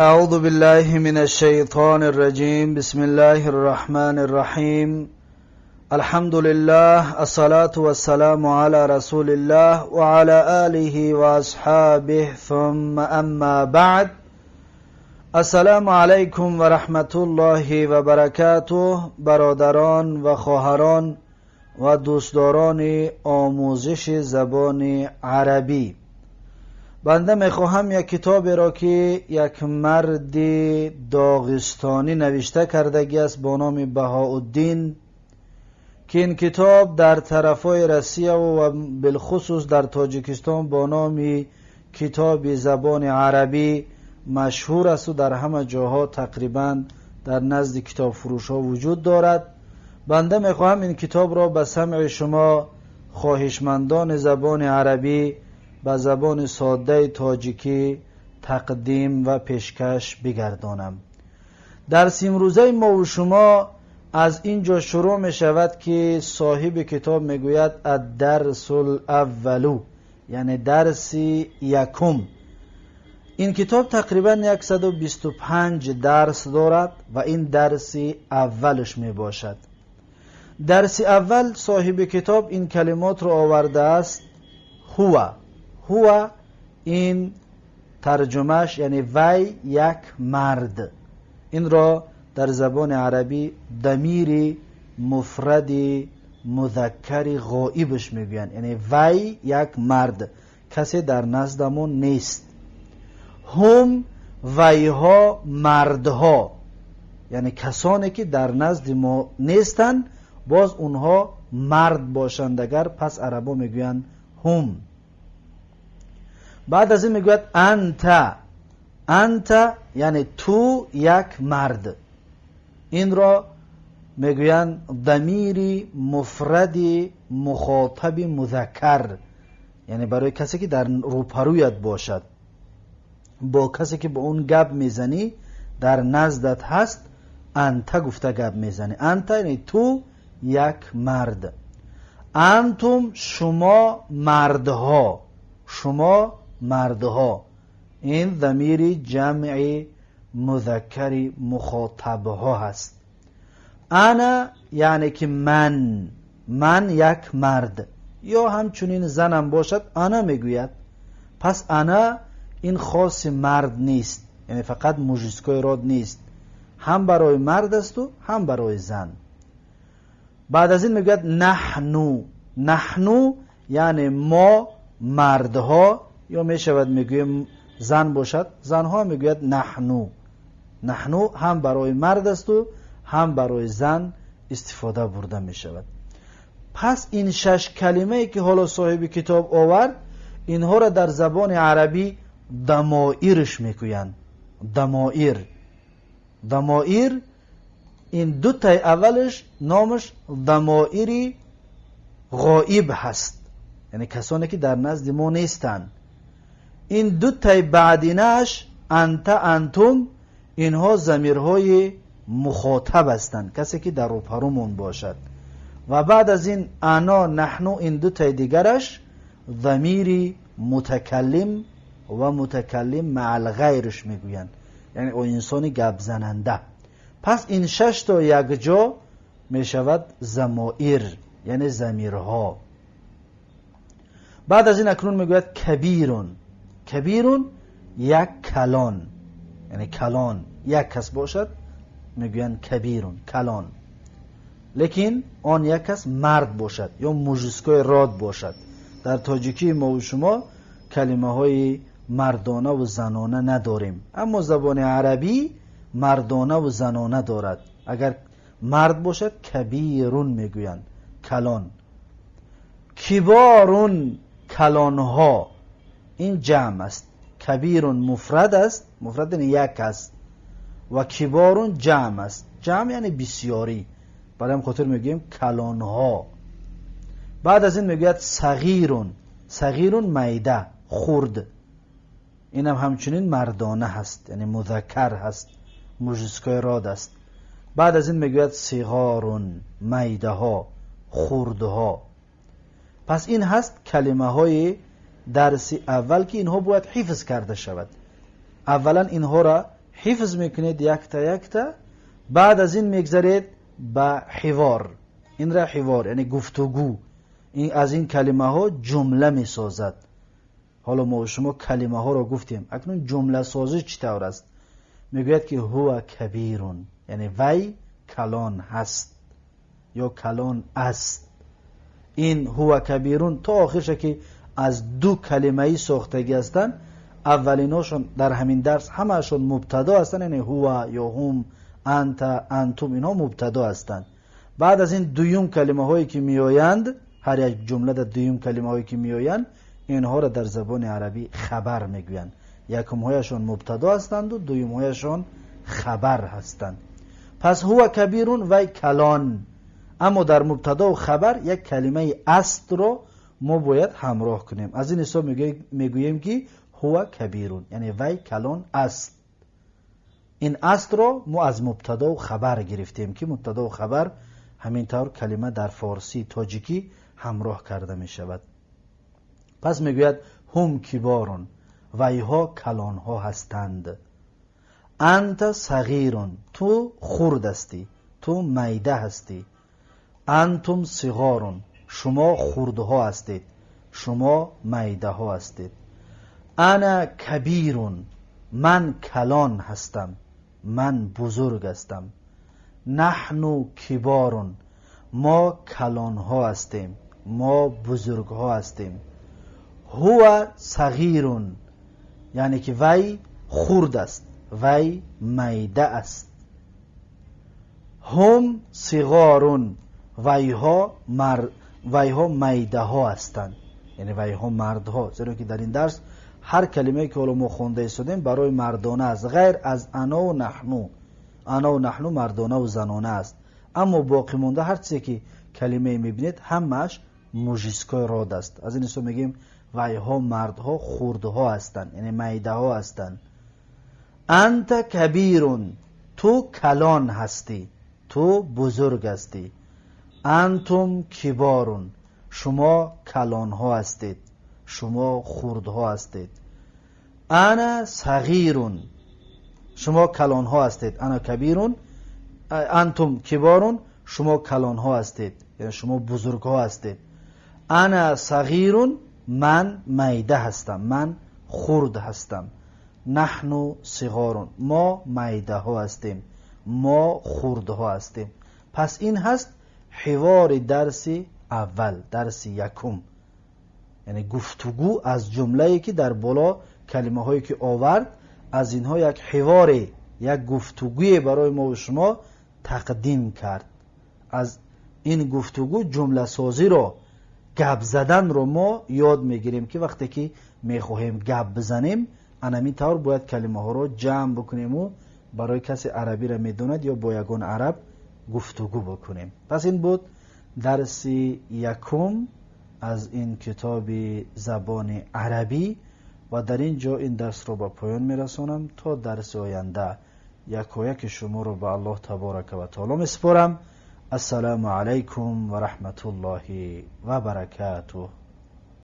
أعوذ بالله من الشيطان الرجيم. بسم الله الرحمن الرحيم. الحمد لله، الصلاة والسلام على رسول الله وعلى آله وأصحابه، ثم أما بعد. السلام علیکم و رحمت الله و برکاته. برادران و خواهران و دوستداران آموزش زبان عربی، بنده میخواهم یک کتابی را که یک مرد داغستانی نوشته کردگی است با نام بهاءالدین، که این کتاب در طرفای روسیه و بالخصوص در تاجیکستان با نام کتاب زبان عربی مشهور است و در همه جاها تقریبا در نزد کتاب فروش ها وجود دارد. بنده میخواهم این کتاب را به سمع شما خواهشمندان زبان عربی به زبان ساده تاجیکی تقدیم و پیشکش بگردانم. درس امروزه ما و شما از اینجا شروع می شود که صاحب کتاب میگوید الدرس الاول، یعنی درس یکم. این کتاب تقریبا 125 درس دارد و این درس اولش می باشد. درس اول، صاحب کتاب این کلمات را آورده است: هو. هو این ترجمهش یعنی وی، یک مرد. این را در زبان عربی ضمیر مفرد مذکر غائبش میگویند، یعنی وی یک مرد، کسی در نزدمون نیست. هم ویها، مردها، یعنی کسانی که در نزد ما نیستند، باز اونها مرد باشند اگر، پس عربا میگویند هم. بعد از این میگوید انت. انت یعنی تو، یک مرد. این را میگویند ضمیر مفرد مخاطب مذکر، یعنی برای کسی که در روپرویت باشد، با کسی که با اون گپ میزنی، در نزدت هست، انت گفته گپ میزنی. انت یعنی تو، یک مرد. انتم شما مردها، شما مردها. این ضمیر جمع مذکر مخاطبها هست. انا یعنی که من، من یک مرد، یا همچنین زنم باشد انا میگوید. پس انا این خاص مرد نیست، یعنی فقط мужской род نیست، هم برای مرد است و هم برای زن. بعد از این میگوید نحنو. نحنو یعنی ما مردها، یا میشود میگویم زن باشد، زنها میگوید نحنو. نحنو هم برای مرد است و هم برای زن استفاده برده میشود. پس این شش کلمه ای که حالا صاحب کتاب آورد، اینها را در زبان عربی ضمائرش میگویند. ضمائر، ضمائر. این دو تای اولش نامش ضمائر غائب هست، یعنی کسانی که در نزد ما نیستند. این دو تای بعدینش، انت، انتم، اینها ضمیرهای مخاطب هستند، کسی که در روپرومون باشد. و بعد از این انا، نحنو، این دو تای دیگرش ضمیر متکلم و متکلم مع الغیرش میگویند، یعنی او انسان گپ زننده. پس این شش تا یک جا میشود ضمائر، یعنی ضمیرها. بعد از این اکنون میگوید کبیرون. کبیرون یک کلان، یعنی کلان، یک کس باشد میگویند کبیرون، کلان، لیکن آن یک کس مرد باشد یا мужской род باشد. در تاجیکی ما و شما کلمه های مردانه و زنانه نداریم، اما زبان عربی مردانه و زنانه دارد. اگر مرد باشد کبیرون میگویند، کلان. کبارون کلانها، این جمع است. کبیرون مفرد است، مفرد یعنی یک است، و کبارون جمع است. جمع یعنی بسیاری، برای هم خاطر میگوییم کلانها. بعد از این میگوید صغیرون. صغیرون میده، خرد. اینم همچنین مردانه هست، یعنی مذکر هست، мужской род است. بعد از این میگوید صغارون، میده ها، خردها. پس این هست کلمه های درس اول که اینها باید حفظ کرده شود. اولا اینها را Ҳифз мекунед якта якта, баъд аз ин мегзаред ба ҳивор. Инра ҳивор яъне гуфтугӯ, аз ин калимаҳо ҷумла месозад. Ҳоло мо шумо калимаҳоро гуфтем, акнун ҷумласозӣ чӣ тавр аст? Мегӯяд ки ҳува кабирун, яъне вай калон ҳаст ё калон аст. Ин ҳува кабирун то охирша ки аз ду калимаи сохтагӣ ҳастанд, аввалиношон дар ҳамин дарс ҳамаашон мубтадо ҳастанд, яъне ҳува ё ҳум, анта, антум, инҳо мубтадо ҳастанд. Баъд аз ин дуюм калимаҳое ки меоянд, ҳар як ҷумла дар дуюм калимаҳое ки меоянд, инҳоро дар забони арабӣ хабар мегӯянд. Якумҳояшон мубтадо ҳастанду дуюмҳояшон хабар ҳастанд. Пас ҳува кабирун, вай калон. Аммо дар мубтадову хабар як калимаи астро мо бояд ҳамроҳ кунем. Аз ин ҳисоб мегӯем ки ҳува кабирун, яъне вай калон аст. Ин астро мо аз мубтадову хабар гирифтем, ки мубтадову хабар ҳамин тавр калима дар форсии тоҷикӣ ҳамроҳ карда мешавад. Пас мегӯяд ҳум киборун, вайҳо калонҳо ҳастанд. Анта сағирун, ту хурд ҳастӣ, ту майда ҳастӣ. Антум сиғорун, шумо хурдҳо ҳастед, шумо майдаҳо ҳастед. Ана кабирун, ман калон ҳастам, ман бузург ҳастам. Наҳну киборун, мо калонҳо ҳастем, мо бузургҳо ҳастем. Ҳува сағирун, яъне ки вай хурд аст, вай майда аст. Ҳум сиғорун, вайҳо майдаҳо ҳастанд, яъне вайҳо мардҳо. Зеро ки дар ин дарс ҳар калимае ки ҳоло мо хонда истодем барои мардона аст, ғайр аз ано ва наҳну. Ано ва наҳну мардона ва занона аст. Аммо боқӣ монда ҳар чизе ки калимае мебинед ҳамааш мужской род аст. Аз ин ҳисоб мегӯем вайҳо мардҳо хурдҳо ҳастанд, яъне майдаҳо ҳастанд. Анта кабирун, ту калон ҳастӣ, ту бузург ҳастӣ. Антум киборун, шумо калонҳо ҳастед, шумо хурдҳо ҳастед. Ана сағирун, шумо калонҳо ҳастед. Ана кабирун, антум киборун, шумо калонҳо ҳастед, яъне шумо бузургҳо ҳастед. Ана сағирун, ман майда ҳастам, ман хурд ҳастам. Наҳну сиғорун, мо майдаҳо ҳастем, мо хурдҳо ҳастем. Пас ин ҳаст ҳивори дарси аввал, дарси якум, яъне гуфтугӯ аз ҷумлае ки дар боло калимаҳое ки овард, аз инҳо як ҳиворе, як гуфтугӯе барои мо ва шумо тақдим кард. Аз ин гуфтугӯ ҷумласозиро, гап заданро мо ёд мегирем, ки вақте ки мехоҳем гап бизанем, анамин тавр бояд калимаҳоро ҷамъ бикунему барои касе арабиро медонад ё бо ягон араб гуфтугӯ бикунем. Пас ин буд дарси якум аз ин китоби забони арабӣ ва дар ин ҷо ин дарсро ба поён мерасонам. То дарси оянда якояки шуморо ба Аллоҳ таборака ва таоло месупорам. Ассалому алайкум ва раҳматуллоҳи ва баракатуҳ.